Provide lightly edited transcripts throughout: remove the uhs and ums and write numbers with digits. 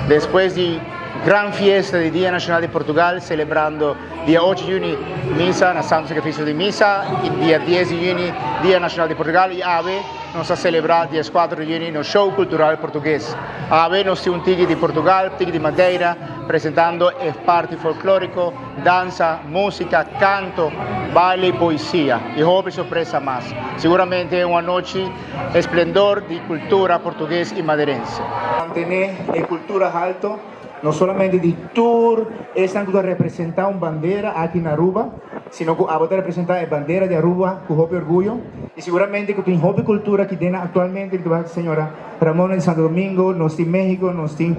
Despues di gran fiesta di Dia Nacional di Portugal, celebrando dia 8 di juni misa na Santo Sacrificio di Misa y dia 10 di juni Dia Nacional di Portugal y awe nos ta celebra dia 4 di juni nos show cultural portugues. Awe nos tin un tiki di Portugal, tiki di Madeira, presentando e parti folklorico, danza, musica, canto, baile y poesia y hopi sorpresa mas. Siguramente un anochi esplendor di cultura portugues y maderense. Mantene e cultura halto, no solamente di tur esnan cu ta representa un bandera aki na Aruba, sino cu abo ta representa e bandera di Aruba cu hopi orguyo. Y siguramente cu tin hopi cultura aki den actualmente, mi ta señora Ramona di Santo Domingo, nos tin Mexico, nos tin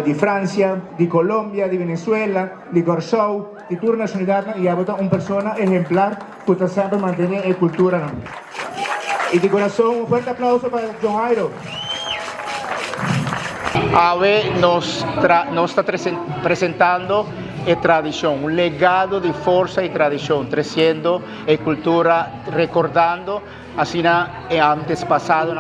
di Francia, di Colombia, di Venezuela, di Corsou, di tur nacionalidad y abo ta un persona ehemplar cu ta semper mantene e cultura. Y di curason, un fuerte aplauso pa John Jairo. Awe nos ta presentando e tradicion, un legado di forsa y tradicion, treciendo e cultura, recordando asina e antes pasado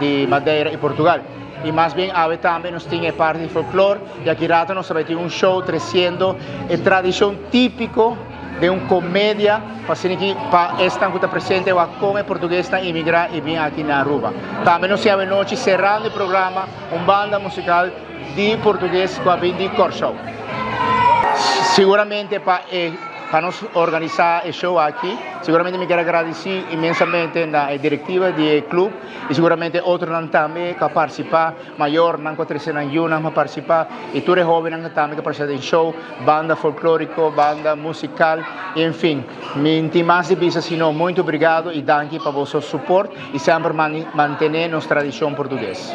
di Madeira y Portugal. Y mas bien awe tambe nos tin parti di folklore y aki rato nos ta bay tin un show treciendo e tradicion tipico di un comedia pa aki pa esnan cu ta presente cu e portugues ta imigra y bin aki na Aruba. Tambe nos tin anochi, cerrando e programa, un banda musical di portugues cu a bin di Corsou. Siguramente pa nos organisa e show aki, siguramente mi kier gradici inmensamente na directiva di club y siguramente otronan tambe cu a participa, mayornan cu nan yiunan a participa y tur hobennan tambe cu a participa den show, banda folklorico, banda musical, en fin. Mi no tin mas di bisa sino mucho obrigado y danki pa boso support y semper mantene nos tradicion portugues.